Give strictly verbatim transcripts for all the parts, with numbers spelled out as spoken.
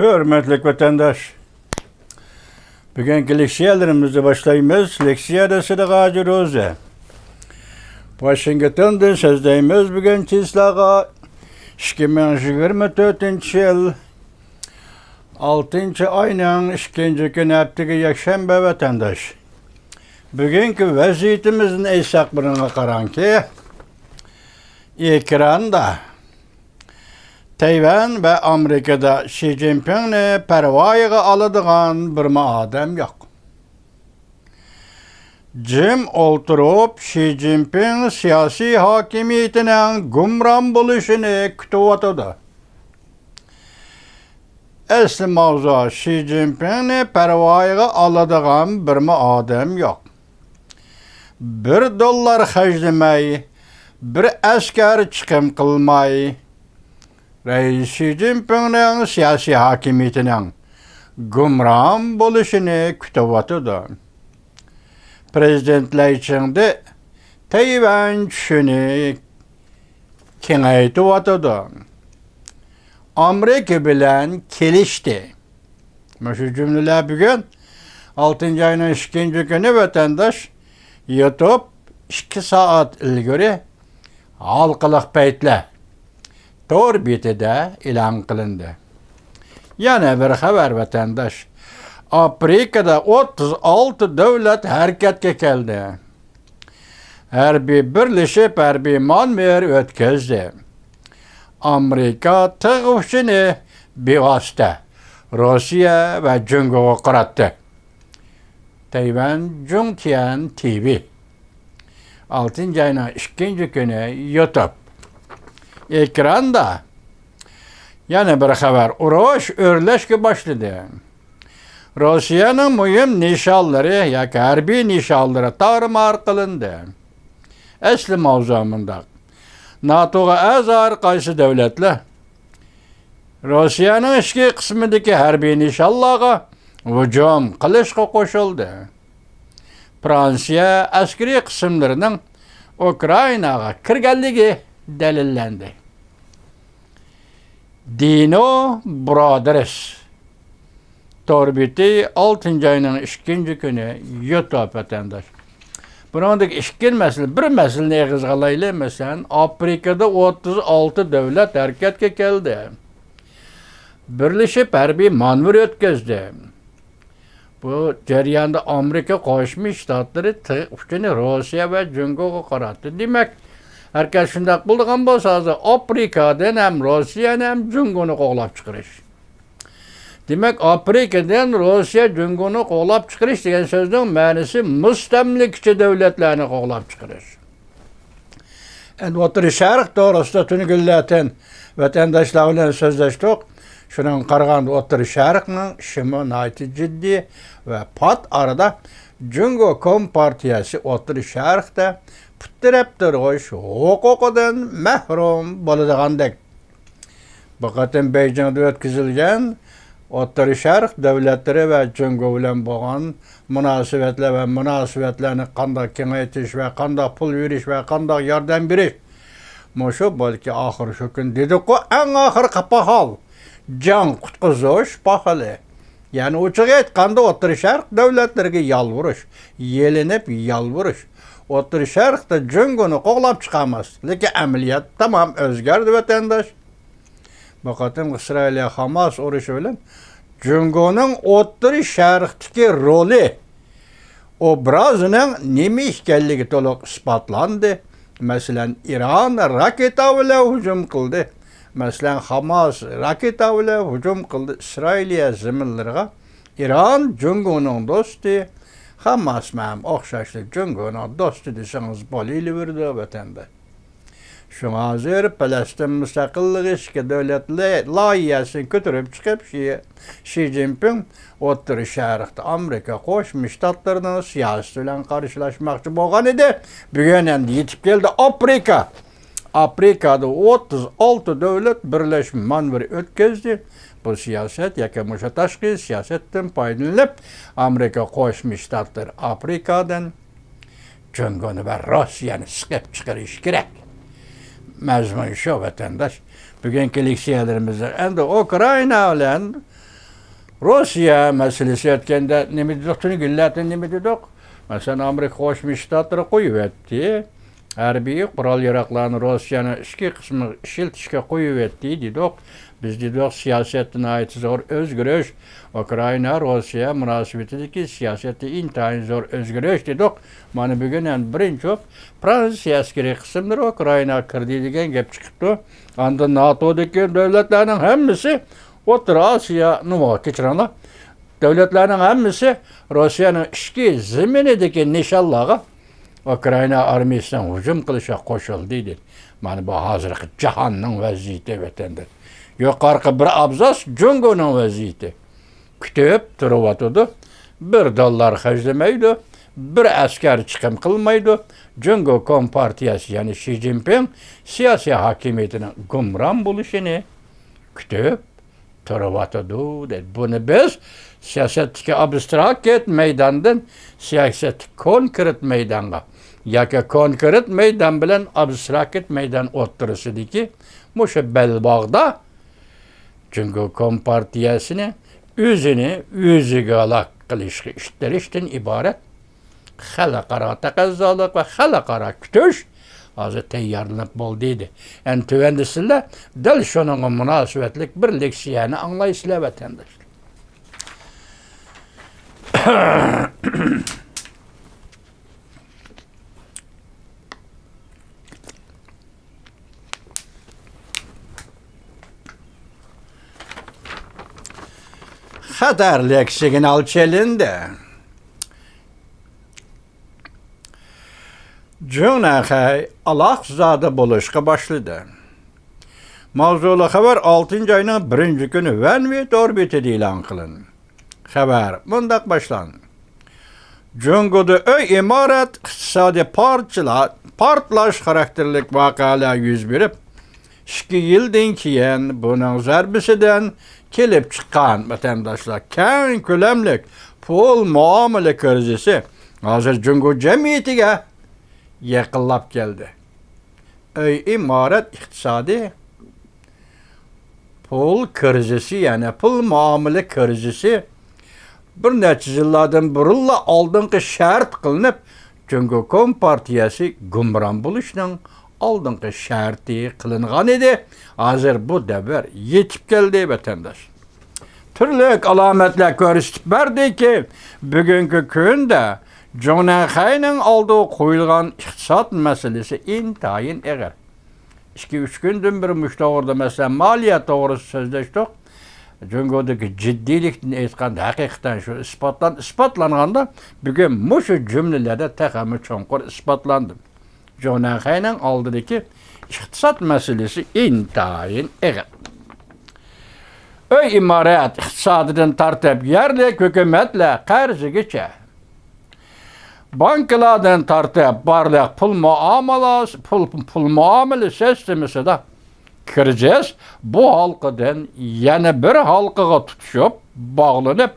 ھۆرمەتلىك ۋەتەنداش، بۈگۈنكى لېكسىيەلىرىمىزنى باشلايمىز. لېكسىيە دەرسىدە غاجى روزى. ۋاشىنگتوندىن سۆزلەيمىز. بۈگۈن چىسلاغا ئىككى مىڭ يىگىرمە تۆتىنچى يىل ئالتىنچى ئاينىڭ ئىككىنچى كۈنى، ھەپتىگە يەكشەنبە ۋەتەنداش. بۈگۈنكى ۋەزىيىتىمىزنى ئېيتساق، بۇنىڭغا قاراڭكى، ئېكراندا تەيۋەن ۋە ئامېرىكىدا شى جىنپىڭنى پەرۋايىغا ئالىدىغان بىرمۇ ئادەم يوق. جىم ئولتۇرۇپ، شى جىنپىڭ سىياسىي ھاكىمىيىتىنىڭ گۇمران بولۇشىنى كۈتۈۋاتىدۇ. ئەسلى ماۋزۇ، شى جىنپىڭنى پەرۋايىغا ئالىدىغان بىرمۇ ئادەم يوق. بىر دوللار خەجلىمەي، بىر ئەسكەر چىقىم قىلماي، رەئىس شى جىنپىڭنىڭ سىياسىي ھاكىمىيىتىنىڭ گۇمران بولۇشىنى كۈتۈۋاتىدۇ. پىرېزىدېنت لەي چىڭدې تەيۋەن چۈشىنى كېڭەيتىۋاتىدۇ. ئامېرىكا بىلەن كېلىشتى. مۇشۇ جۈملىلەر بۈگۈن، ئالتىنچى ئاينىڭ ئىككىنچى كۈنى، ۋەتەنداش، يۇتۇپ ئىككى سائەت ئىلگىرى ھالقىلىق پەيتلەر تور بېتىدە ئېلان قىلىندى. يەنە بىر خەۋەر، ۋەتەنداش. ئافرىكىدا ئوتتۇز ئالتە دۆلەت ھەرىكەتكە كەلدى. ھەربىي بىرلىشىپ، ھەربىي مانېۋىر ئۆتكۈزدى. ئامېرىكا تىغ ئۇچىنى بىۋاسىتە روسىيە ۋە جۇڭگوغا قاراتتى. تەيۋەن جۇڭتيەن تى ۋى. ئالتىنچى ئاينىڭ ئىككىنچى كۈنى يۇتۇپ. ئېكراندا يەنە بىر خەۋەر، ئۇرۇش ئۆرلەشكە باشلىدى. روسىيەنىڭ مۇھىم نىشانلىرى ياكى ھەربىي نىشانلىرى تارمار قىلىندى. ئەسلى ماۋزۇ مۇنداق. ناتوغا ئەزا ھەر قايسى دۆلەتلەر روسىيەنىڭ ئىچكى قىسمىدىكى ھەربىي نىشانلارغا ھۇجۇم قىلىشقا قوشۇلدى. فرانسىيە ئەسكىرىي قىسىملىرىنىڭ ئۇكرائىناغا كىرگەنلىكى دەلىللەندى. دىنو برادەرس تور بېتى، ئالتىنچى ئاينىڭ ئىككىنچى كۈنى يۇتۇپ، ۋەتەنداش. بۇنىڭدىكى ئىككى مەسىلە، بىر مەسىلىنى ئېغىزغا ئالايلى. مەسىلەن، ئافرىكىدا ئوتتۇز ئالتە دۆلەت ھەرىكەتكە كەلدى. بىرلىشىپ ھەربىي مانېۋىر ئۆتكۈزدى. بۇ جەرياندا ئامېرىكا قوشما شتاتلىرى تىغ ئۇچىنى روسىيە ۋە جۇڭگوغا قاراتتى. دېمەك، ھەرىكەت شۇنداق بولىدىغان بولسا، ھازىر ئافرىكادىن ھەم روسىيەنى، ھەم جۇڭگونى قوغلاپ چىقىرىش. دېمەك، ئافرىكىدىن روسىيە، جۇڭگونى قوغلاپ چىقىرىش دېگەن سۆزنىڭ مەنىسى مۇستەملىكىچى دۆلەتلەرنى قوغلاپ چىقىرىش. ئەمدى ئوتتۇرا شەرق توغرىسىدا تۈنۈگۈنلەتەن ۋەتەنداشلار بىلەن سۆزلەشتۇق. شۇنىڭغا قارىغاندا، ئوتتۇرا شەرقنىڭ ئىشىمۇ ناھايىتى جىددىي ۋە پات ئارىدا جۇڭگو كومپارتىيەسى ئوتتۇرا شەرقتە پۇت تىرەپ تۇرۇش ھوقۇقىدىن مەھرۇم بولىدىغاندەك. بۇ قېتىم بېيجىڭدا ئۆتكۈزۈلگەن ئوتتۇرا شەرق دۆلەتلىرى ۋە جۇڭگو بىلەن بولغان مۇناسىۋەتلەر ۋە مۇناسىۋەتلەرنى قانداق كېڭەيتىش ۋە قانداق پۇل بېرىش ۋە قانداق ياردەم بېرىش، مۇشۇ بولكى ئاخىر شۇ كۈن دېدۇققۇ، ئەڭ ئاخىرقى پاخال، جان قۇتقۇزۇش پاخىلى. يەنى ئوچۇق ئېيتقاندا، ئوتتۇرا شەرق دۆلەتلىرىگە يالۋۇرۇش، يېلىنىپ يالۋۇرۇش، ئوتتۇرا شەرقتە جۇڭگونى قوغلاپ چىقارماس. لېكىن ئەمەلىيەت تامام ئۆزگەردى، ۋەتەنداش. بۇ قېتىم ئىسرائىلىيە خاماس ئۇرۇشى بىلەن جۇڭگونىڭ ئوتتۇرا شەرقتىكى رولى، ئوبرازىنىڭ نېمە ئىكەنلىكى تولۇق ئىسپاتلاندى. مەسىلەن، ئىران راكېتا بىلەن ھۇجۇم قىلدى. مەسىلەن، خاماس راكېتا بىلەن ھۇجۇم قىلدى ئىسرائىلىيە زېمىنلىرىغا. ئىران جۇڭگونىڭ دوستى، خاماسمۇ ھەم ئوخشاشلا جۇڭگونىڭ دوستى دېسىڭىز بولۇۋېرىدۇ، ۋەتەنداش. شۇڭا ھازىر پەلەستىن مۇستەقىللىقى ئىككى دۆلەت لايىھەسىنى كۆتۈرۈپ چىقىپ، شى، شى جىنپىڭ ئوتتۇرا شەرقتە ئامېرىكا قوشما شتاتلىرىنىڭ سىياسىتى بىلەن قارشىلاشماقچى بولغان ئىدى. بۈگۈن ئەمدى يېتىپ كەلدى ئافرىكا. ئافرىكادا ئوتتۇز ئالتە دۆلەت بىرلەشمە مانېۋىر ئۆتكۈزدى. بۇ سىياسەت ياكى مۇشۇ تاشقى سىياسەتتىن پايدىلىنىپ، ئامېرىكا قوشما شتاتلىرى ئافرىكادىن جۇڭگونى ۋە روسىيەنى سىقىپ چىقىرىشى كېرەك. مەزمۇن شۇ، ۋەتەنداش. بۈگۈنكى لېكسىيەلىرىمىزدە ئەمدى ئۇكرائىنا بىلەن روسىيە مەسىلىسى ئۆتكەندە نېمە دېدۇق؟ تۈنۈگۈنلەردە نېمە دېدۇق؟ مەسىلەن، ئامېرىكا قوشما شتاتلىرى قويۇۋەتتى. ھەربىي قورال-ياراغلارنى روسىيەنىڭ ئىچكى قىسمىغا ئىشلىتىشكە قويۇۋەتتى دېدۇق. بىز دېدۇق، سىياسەتتە ناھايىتى زور ئۆزگىرىش، ئۇكرائىنا، روسىيە مۇناسىۋىتىدىكى سىياسەتتە ئىنتايىن زور ئۆزگىرىش دېدۇق. مانا بۈگۈن ھەم بىرىنچى بولۇپ فرانسىيە ئەسكىرىي قىسىملىرى ئۇكرائىناغا كىردى دېگەن گەپ چىقىپتۇ. ئاندىن ناتودىكى دۆلەتلەرنىڭ ھەممىسى ئوتتۇرا ئاسىيا، نېمە، كەچۈرۈڭلار، دۆلەتلەرنىڭ ھەممىسى روسىيەنىڭ ئىچكى زېمىنىدىكى نىشانلارغا ئۇكرائىنا ئارمىيىسىنىڭ ھۇجۇم قىلىشىغا قوشۇلدى، دېدى. مانا بۇ ھازىرقى جاھاننىڭ ۋەزىيىتى ۋەتەندە. يۇقىرىقى بىر ئابزاس جۇڭگونىڭ ۋەزىيىتى. كۈتۈپ تۇرۇۋاتىدۇ. بىر دوللار خەجلىمەيدۇ، بىر ئەسكەر چىقىم قىلمايدۇ. جۇڭگو كومپارتىيەسى، يەنى شى جىنپىڭ سىياسىي ھاكىمىيىتىنىڭ گۇمران بولۇشىنى كۈتۈپ تۇرۇۋاتىدۇ، دەيدۇ. بۇنى بىز سىياسەتتىكى ئابستراكت مەيداندىن سىياسەتتىكى كونكرېت مەيدانغا ياكى كونكرېت مەيدان بىلەن ئابستراكت مەيدان ئوتتۇرىسىدىكى مۇشۇ بەلباغدا جۇڭگو كومپارتىيەسىنى ئۆزىنى ئۆزىگە ھالاك قىلىشقا ئىتتىرىشتىن ئىبارەت خەلقئارا تەقەززالىق ۋە خەلقئارا كۈتۈش ھازىر تەييارلىنىپ بولدى، دېدى. ئەنە تۆۋەندە سىلەر دەل شۇنىڭغا مۇناسىۋەتلىك بىر لېكسىيەنى ئاڭلايسىلەر، ۋەتەنداشلار. خەتەرلىك سىگنال چېلىندى. جۇڭنەنخەي ئالاقزادە بولۇشقا باشلىدى. ماۋزۇلۇق خەۋەر ئالتىنچى ئاينىڭ بىرىنچى كۈنى ۋەنۋې تور بېتىدە ئېلان قىلىندى. خەۋەر مۇنداق باشلاندى. جۇڭگودا ئۆي ئىمارەت ئىقتىسادىي پارچىلار، پارتلاش خاراكتېرلىك ۋەقەلەر يۈز بېرىپ، ئىككى يىلدىن كېيىن بۇنىڭ زەربىسىدىن كېلىپ چىققان، ۋەتەنداشلار، كەڭ كۆلەملىك پۇل مۇئامىلە كىرىزىسى ھازىر جۇڭگو جەمئىيىتىگە يېقىنلاپ كەلدى. ئۆي ئىمارەت ئىقتىسادىي پۇل كىرىزىسى، يەنى پۇل مۇئامىلە كىرىزىسى بىر نەچچە يىللاردىن بۇرۇنلا ئالدىنقى شەرت قىلىنىپ، جۇڭگو كومپارتىيەسى گۇمران بولۇشنىڭ ئالدىنقى شەرتى قىلىنغان ئىدى. ھازىر بۇ دەۋر يېتىپ كەلدى، ۋەتەنداش. تۈرلۈك ئالامەتلەر كۆرسىتىپ بەردىكى، بۈگۈنكى كۈندە جۇڭنەنخەينىڭ ئالدىغا قويۇلغان ئىقتىساد مەسىلىسى ئىنتايىن ئېغىر. ئىككى، ئۈچ كۈندىن بېرى مۇشۇ توغرىدا، مەسىلەن، مالىيە توغرىسىدا سۆزلەشتۇق. جۇڭگودىكى جىددىيلىكتىن ئېيتقاندا، ھەقىقەتەن شۇ ئىسپاتلان-، ئىسپاتلانغاندا، بۈگۈن مۇشۇ جۈملىلەردە تېخىمۇ چوڭقۇر ئىسپاتلاندى. جۇڭنەنخەينىڭ ئالدىدىكى ئىقتىساد مەسىلىسى ئىنتايىن ئېغىر. ئۆي ئىمارەت ئىقتىسادىدىن تارتىپ، يەرلىك ھۆكۈمەتلەر قەرزىگىچە، بانكىلاردىن تارتىپ، بارلىق پۇل مۇئامىلە، پۇل، پۇل مۇئامىلە سىستېمىسىدا كىرىزىس بۇ ھالقىدىن يەنە بىر ھالقىغا تۇتىشىپ باغلىنىپ،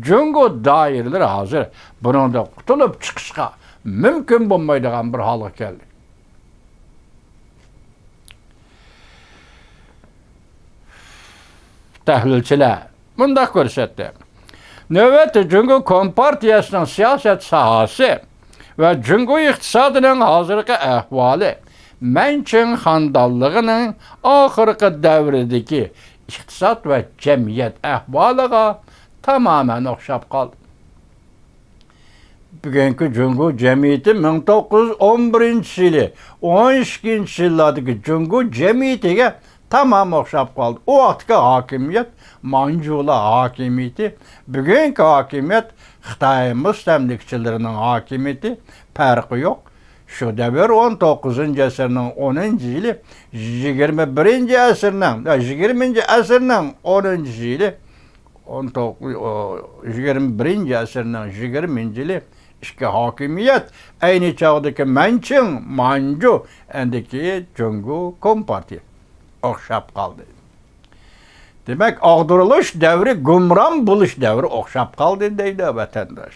جۇڭگو دائىرىلىرى ھازىر بۇنىڭدىن قۇتۇلۇپ چىقىشقا مۇمكىن بولمايدىغان بىر ھالغا كەلدى. تەھلىلچىلەر مۇنداق كۆرسەتتى. نۆۋەتتە جۇڭگو كومپارتىيەسىنىڭ سىياسەت ساھەسى ۋە جۇڭگو ئىقتىسادىنىڭ ھازىرقى ئەھۋالى مەنچىڭ خاندانلىقىنىڭ ئاخىرقى دەۋرىدىكى ئىقتىساد ۋە جەمئىيەت ئەھۋالىغا تامامەن ئوخشاپ قالدى. بۈگۈنكى جۇڭگو جەمئىيىتى مىڭ توققۇز يۈز ئون بىرىنچى يىلى، ئون ئىككىنچى يىللاردىكى جۇڭگو جەمئىيىتىگە تامام ئوخشاپ قالدى. ئۇ ۋاقىتتىكى ھاكىمىيەت مانجۇلار ھاكىمىيىتى، بۈگۈنكى ھاكىمىيەت خىتاي مۇستەملىكىچىلىرىنىڭ ھاكىمىيىتى، پەرقى يوق. شۇ دەۋر ئون توققۇزىنچى ئەسىرنىڭ ئونىنچى يىلى، يىگىرمە بىرىنچى ئەسىرنىڭ، يىگىرمىنچى ئەسىرنىڭ ئونىنچى يىلى، ئون توققۇز، ئو، يىگىرمە بىرىنچى ئەسىرنىڭ يىگىرمىنچى يىلى ئىككى ھاكىمىيەت، ئەينى چاغدىكى مەنچىڭ، مانجۇ، ئەندىكى جۇڭگو كومپارتىيە ئوخشاپ قالدى. دېمەك، ئاغدۇرۇلۇش دەۋرى، گۇمران بولۇش دەۋرى ئوخشاپ قالدى دەيدۇ ۋەتەنداش.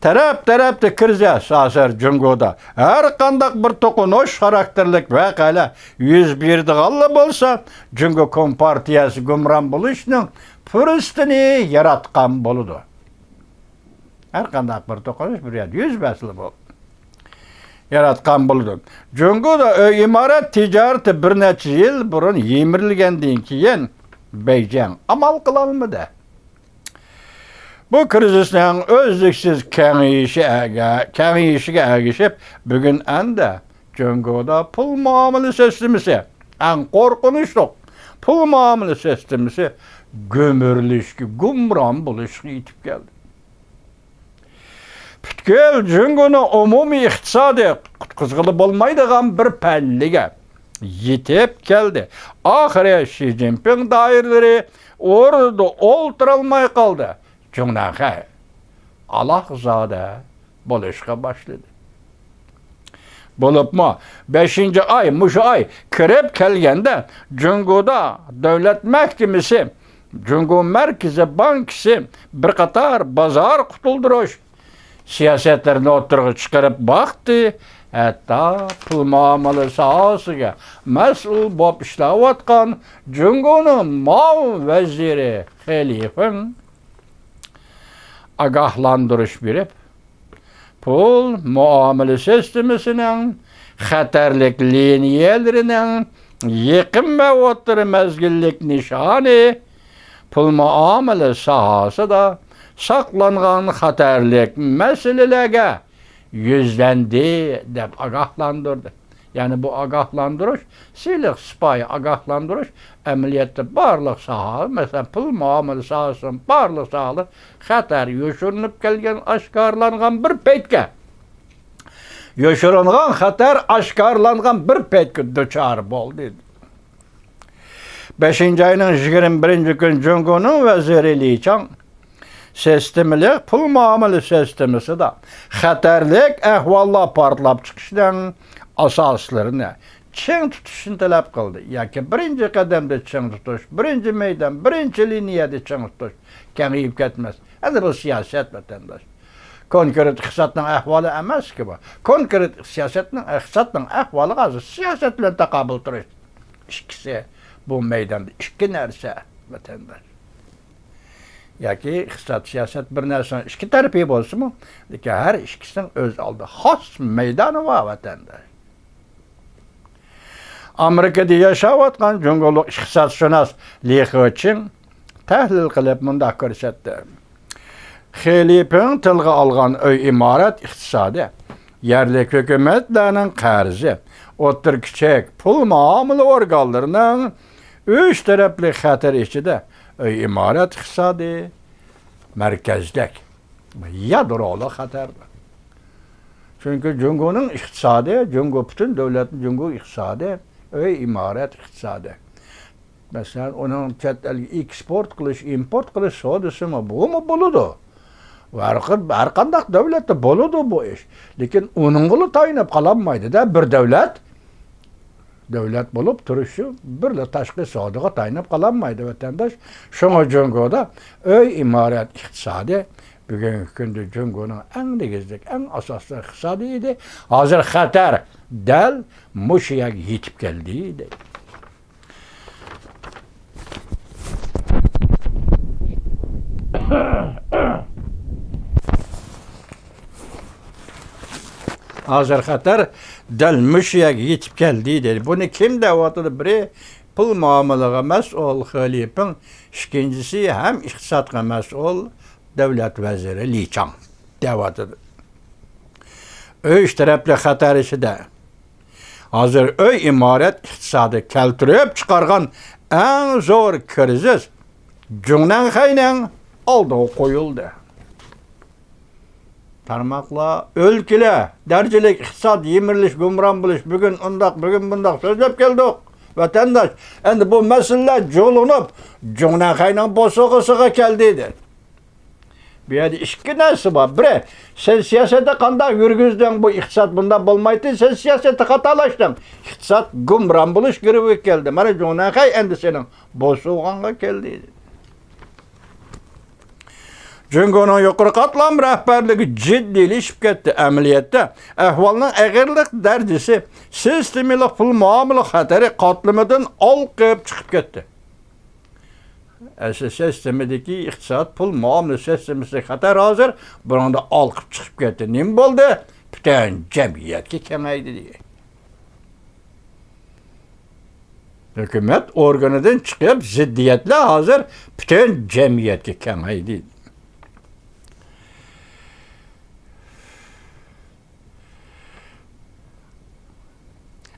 تەرەپ-تەرەپتە كىرىزىس ھازىر جۇڭگودا. ھەر قانداق بىر توقۇنۇش خاراكتېرلىك ۋەقەلەر يۈز بېرىدىغانلا بولسا، جۇڭگو كومپارتىيەسى گۇمران بولۇشنىڭ پۇرسىتىنى ياراتقان بولىدۇ. ھەر قانداق بىر توقۇنۇش بىر يەردە يۈز بەرسىلا بولدى. ياراتقان بولىدۇ. جۇڭگودا ئۆي ئىمارەت تىجارىتى بىر نەچچە يىل بۇرۇن يىمىرىلگەندىن كېيىن، بېيجىڭ ئامال قىلالمىدى. بۇ كىرىزىسنىڭ ئۈزلۈكسىز كېڭىيىشى ئەگە-، كېڭىيىشىگە ئەگىشىپ، بۈگۈن ئەندە جۇڭگودا پۇل مۇئامىلە سىستېمىسى، ئەڭ قورقۇنچلۇق پۇل مۇئامىلە سىستېمىسى گۈمۈرۈلۈشكە، گۇمران بولۇشقا يېتىپ كەلدى. پۈتكۈل جۇڭگونىڭ ئومۇمىي ئىقتىسادى قۇتقۇزغىلى بولمايدىغان بىر پەللىگە يېتىپ كەلدى. ئاخىرى شى جىنپىڭ دائىرىلىرى ئورنىدا ئولتۇرالماي قالدى. جۇڭنەنخەي ئالاقزادە بولۇشقا باشلىدى. بولۇپمۇ بەشىنچى ئاي، مۇشۇ ئاي كىرىپ كەلگەندە، جۇڭگودا دۆلەت مەھكىمىسى، جۇڭگو مەركىزىي بانكىسى بىر قاتار بازار قۇتۇلدۇرۇش سىياسەتلىرىنى ئوتتۇرىغا چىقىرىپ باقتى. ھەتتا پۇل مۇئامىلە ساھەسىگە مەسئۇل بولۇپ ئىشلەۋاتقان جۇڭگونىڭ مۇئاۋىن ۋەزىرى خې لىفېڭ ئاگاھلاندۇرۇش بېرىپ، پۇل مۇئامىلە سىستېمىسىنىڭ خەتەرلىك لىنىيەلىرىنىڭ يېقىن ۋە ئوتتۇرا مەزگىللىك نىشانى، پۇل مۇئامىلە ساھەسىدە ساقلانغان خەتەرلىك مەسىلىلەرگە يۈزلەندى، دەپ ئاگاھلاندۇردى. يەنى بۇ ئاگاھلاندۇرۇش، سىلىق سىپايى ئاگاھلاندۇرۇش، ئەمەلىيەتتە بارلىق ساھە، مەسىلەن، پۇل مۇئامىلە ساھەسىنىڭ بارلىق ساھەلىرى خەتەر يوشۇرۇنۇپ كەلگەن، ئاشكارىلانغان بىر پەيتكە، يوشۇرۇنغان خەتەر ئاشكارىلانغان بىر پەيتكە دۇچار بولدى. بەشىنچى ئاينىڭ يىگىرمە بىرىنچى كۈنى جۇڭگونىڭ ۋەزىرى لى چاڭ سىستېمىلىق پۇل مۇئامىلە سىستېمىسىدا خەتەرلىك ئەھۋاللار پارتلاپ چىقىشىنىڭ ئاساسلىرىنى چىڭ تۇتۇشنى تەلەپ قىلدى. ياكى بىرىنچى قەدەمدە چىڭ تۇتۇش، بىرىنچى مەيدان، بىرىنچى لىنىيەدە چىڭ تۇتۇش، كېڭىيىپ كەتمەس. ئەمدى بۇ سىياسەت، ۋەتەنداش. كونكرېت ئىقتىسادنىڭ ئەھۋالى ئەمەسكى بۇ. كونكرېت سىياسەتنىڭ، ئىقتىسادنىڭ ئەھۋالىغا ھازىر سىياسەت بىلەن تاقابىل تۇرۇش. ئىككىسى بۇ مەيداندا ئىككى نەرسە، ۋەتەنداش. ياكى ئىقتىساد، سىياسەت بىر نەرسىنىڭ ئىككى تەرىپى بولسىمۇ، لېكىن ھەر ئىككىسىنىڭ ئۆز ئالدىدا خاس مەيدانى بار، ۋەتەنداش. ئامېرىكىدا ياشاۋاتقان جۇڭگولۇق ئىقتىسادشۇناس لى خېچىڭ تەھلىل قىلىپ مۇنداق كۆرسەتتى. خې لىپىڭ تىلغا ئالغان ئۆي ئىمارەت ئىقتىسادى، يەرلىك ھۆكۈمەتلەرنىڭ قەرزى، ئوتتۇرا كىچىك پۇل مۇئامىلە ئورگانلىرىنىڭ ئۈچ تەرەپلىك خەتەر ئىچىدە ئۆي ئىمارەت ئىقتىسادى مەركەزدەك يادرولۇق خەتەر. چۈنكى جۇڭگونىڭ ئىقتىسادى، جۇڭگو پۈتۈن دۆلەتنىڭ جۇڭگو ئىقتىسادى، ئۆي ئىمارەت ئىقتىسادى. مەسىلەن، ئۇنىڭ چەت ئەلگە ئېكسپورت قىلىش، ئىمپورت قىلىش سودىسىمۇ، بۇمۇ بولىدۇ. ھەر، ھەر قانداق دۆلەتتە بولىدۇ بۇ ئىش. لېكىن ئۇنىڭغىلا تايىنىپ قالالمايدۇ-دە، بىر دەۋلەت. دەۋلەت بولۇپ تۇرۇشى بىرلا تاشقى سودىغا تايىنىپ قالالمايدۇ، ۋەتەنداش. شۇڭا جۇڭگودا ئۆي ئىمارەت ئىقتىسادى بۈگۈنكى كۈندە جۇڭگونىڭ ئەڭ نېگىزلىك، ئەڭ ئاساسلىق ئىقتىسادى ئىدى. ھازىر خەتەر دەل مۇشۇ يەرگە يېتىپ كەلدى، دەيدۇ. ھازىر خەتەر دەل مۇشۇ يەرگە يېتىپ كەلدى، دەيدۇ. بۇنى كىم دەۋاتىدۇ؟ بىرى پۇل مۇئامىلىگە مەسئۇل خې لىپىڭ، ئىككىنچىسى ھەم ئىقتىسادقا مەسئۇل دۆلەت ۋەزىرى لى چاڭ دەۋاتىدۇ. ئۈچ تەرەپلىك خەتەر ئىچىدە ھازىر ئۆي ئىمارەت ئىقتىسادى كەلتۈرۈپ چىقارغان ئەڭ زور كىرىزىس جۇڭنەنخەينىڭ ئالدىغا قويۇلدى. تارماقلار، ئۆلكىلەر دەرىجىلىك ئىقتىساد يىمىرىلىش، گۇمران بولۇش، بۈگۈن ئۇنداق، بۈگۈن بۇنداق سۆزلەپ كەلدۇق. ۋەتەنداش، ئەمدى بۇ مەسىلىلەر جۇغلىنىپ، جۇڭنەنخەينىڭ بوسۇغىسىغا كەلدى، دېدى. بۇ يەردە ئىككى نەرسە بار. بىرى، سەن سىياسەتنى قانداق يۈرگۈزدۈڭ، بۇ ئىقتىساد بۇنداق بولمايتتى، سەن سىياسەتتە خاتالاشتىڭ. ئىقتىساد گۇمران بولۇش گىرۋىكى كەلدى. مانا جۇڭنەنخەي ئەمدى سېنىڭ بوسۇغاڭغا كەلدى. جۇڭگونىڭ يۇقىرى قاتلام رەھبەرلىكى جىددىيلىشىپ كەتتى. ئەمەلىيەتتە، ئەھۋالنىڭ ئېغىرلىق دەرىجىسى سىستېمىلىق پۇل مۇئامىلە خەتىرى قاتلىمىدىن ئالقىپ چىقىپ كەتتى. ئەسلى سىستېمىدىكى ئىقتىساد، پۇل مۇئامىلە سىستېمىسىدىكى خەتەر ھازىر بۇنىڭدا ئالقىپ چىقىپ كەتتى. نېمە بولدى؟ پۈتۈن جەمئىيەتكە كېڭەيدى دېگەن. ھۆكۈمەت ئورگىنىدىن چىقىپ، زىددىيەتلەر ھازىر پۈتۈن جەمئىيەتكە كېڭەيدى.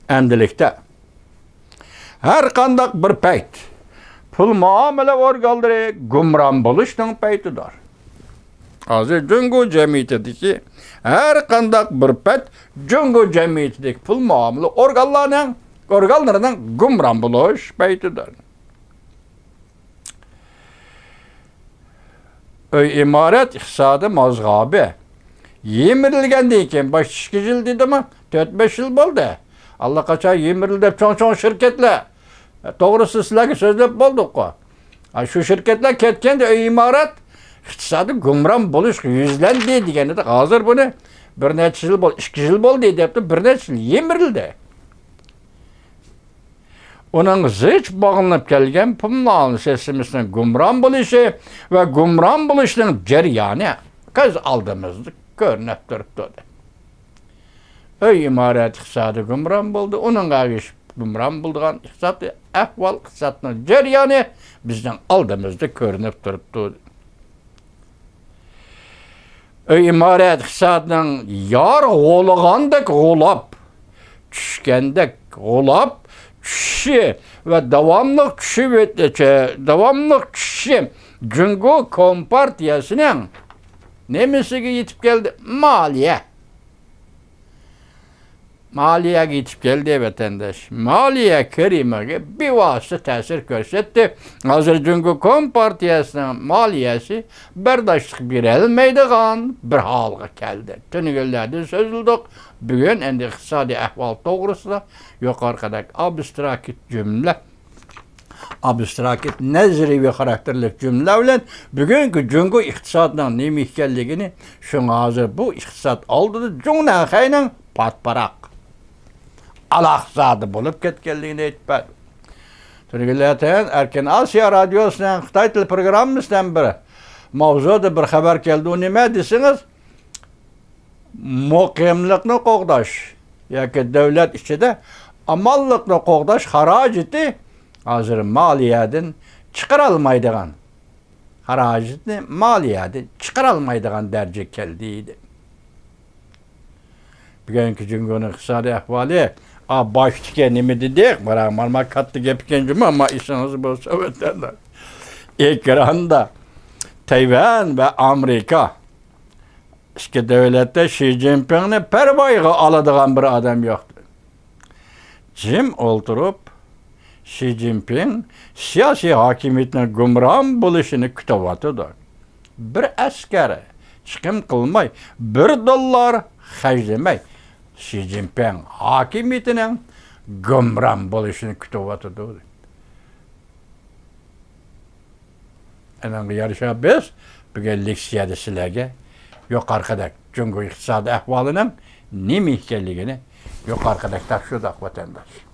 ئەمدىلىكتە ھەر قانداق بىر پەيت پۇل مۇئامىلە ئورگانلىرى گۇمران بولۇشنىڭ پەيتىدۇر. ھازىر جۇڭگو جەمئىيىتىدىكى ھەر قانداق بىر پەيت جۇڭگو جەمئىيىتىدىكى پۇل مۇئامىلە ئورگانلارنىڭ، ئورگانلىرىنىڭ گۇمران بولۇش پەيتىدۇر. ئۆي ئىمارەت ئىقتىسادى مازغابى يىمىرىلگەندىن كېيىن، باشتا ئىككى يىل دېدىمۇ، تۆت بەش يىل بولدى. ئاللىقاچان يىمىرىلدى دەپ چوڭ-چوڭ شىركەتلەر توغرىسىدا سىلەرگە سۆزلەپ بولدۇققۇ. ھا، شۇ شىركەتلەر كەتكەندە ئۆي ئىمارەت ئىقتىسادى گۇمران بولۇشقا يۈزلەندى دېگەن ئىدۇق. ھازىر بۇنى بىر نەچچە يىل بول-، ئىككى يىل بولدى دەپتۇ، بىر نەچچە يىل يىمىرىلدى. ئۇنىڭغا زىچ باغلىنىپ كەلگەن پۇل مۇئامىلە سىستېمىسىنىڭ گۇمران بولۇشى ۋە گۇمران بولۇشنىڭ جەريانى كۆز ئالدىمىزدا كۆرۈنۈپ تۇرۇپتۇ. ئۆي ئىمارەت ئىقتىسادى گۇمران بولدى، ئۇنىڭغا ئەگىشىپ گۇمران بولىدىغان ئىقتىسادىي ئەھۋال، ئىقتىسادنىڭ جەريانى بىزنىڭ ئالدىمىزدا كۆرۈنۈپ تۇرۇپتۇ. ئۆي ئىمارەت ئىقتىسادىنىڭ يار غۇلىغاندەك غۇلاپ، چۈشكەندەك غۇلاپ چۈشۈشى ۋە داۋاملىق چۈشۈۋېتىشى، داۋاملىق چۈشۈشى جۇڭگو كومپارتىيەسىنىڭ نېمىسىگە يېتىپ كەلدى؟ مالىيە. مالىيەگە يېتىپ كەلدى، ۋەتەنداش. مالىيە كىرىمىگە بىۋاسىتە تەسىر كۆرسەتتى. ھازىر جۇڭگو كومپارتىيەسىنىڭ مالىيەسى بەرداشلىق بېرەلمەيدىغان بىر ھالغا كەلدى. تۈنۈگۈنلەردە سۆزلىدۇق. بۈگۈن ئەمدى ئىقتىسادىي ئەھۋال توغرىسىدا يۇقىرىقىدەك ئابستراكت جۈملە، ئابستراكت نەزەرىيەۋى خاراكتېرلىك جۈملە بىلەن بۈگۈنكى جۇڭگو ئىقتىسادىنىڭ نېمە ئىكەنلىكىنى، شۇڭا ھازىر بۇ ئىقتىساد ئالدىدا جۇڭنەنخەينىڭ پات-پاراق، ئالاقزادە بولۇپ كەتكەنلىكىنى ئېيتىپ بەردى. تۈنۈگۈنلەتەن ئەركىن ئاسىيا رادىيوسىنىڭ خىتاي تىل پروگراممىسىدىن بىر ماۋزۇدا بىر خەۋەر كەلدى. ئۇ نېمە دېسىڭىز، مۇقىملىقنى قوغداش ياكى دۆلەت ئىچىدە ئامانلىقنى قوغداش خىراجىتى ھازىر مالىيەدىن چىقىرالمايدىغان، خىراجىتنى مالىيەدىن چىقىرالمايدىغان دەرىجىگە كەلدى، دېدى. بۈگۈنكى جۇڭگونىڭ ئىقتىسادىي ئەھۋالى، ئا، باشتىكى نېمە دېدۇق؟ مانا، مانا، مانا كاتتا گەپ ئىكەن جۇمۇ، ئەمما ئېسىڭىزدە بولسا، ۋەتەنداش، ئېكراندا تەيۋەن ۋە ئامېرىكا ئىككى دۆلەتتە شى جىنپىڭنى پەرۋايىغا ئالىدىغان بىر ئادەم يوق. جىم ئولتۇرۇپ، شى جىنپىڭ سىياسىي ھاكىمىيىتىنىڭ گۇمران بولۇشىنى كۈتۈۋاتىدۇ. بىر ئەسكەر چىقىم قىلماي، بىر دوللار خەجلىمەي، شى جىنپىڭ ھاكىمىيىتىنىڭ گۇمران بولۇشىنى كۈتۈۋاتىدۇ. ئەنىڭگە يارىشا بىز بۈگۈن لېكسىيەدە سىلەرگە يۇقىرىقىدەك جۇڭگو ئىقتىسادىي ئەھۋالىنىڭ نېمە ئىكەنلىكىنى يۇقىرىقىدەك تاپشۇردۇق، ۋەتەنداش.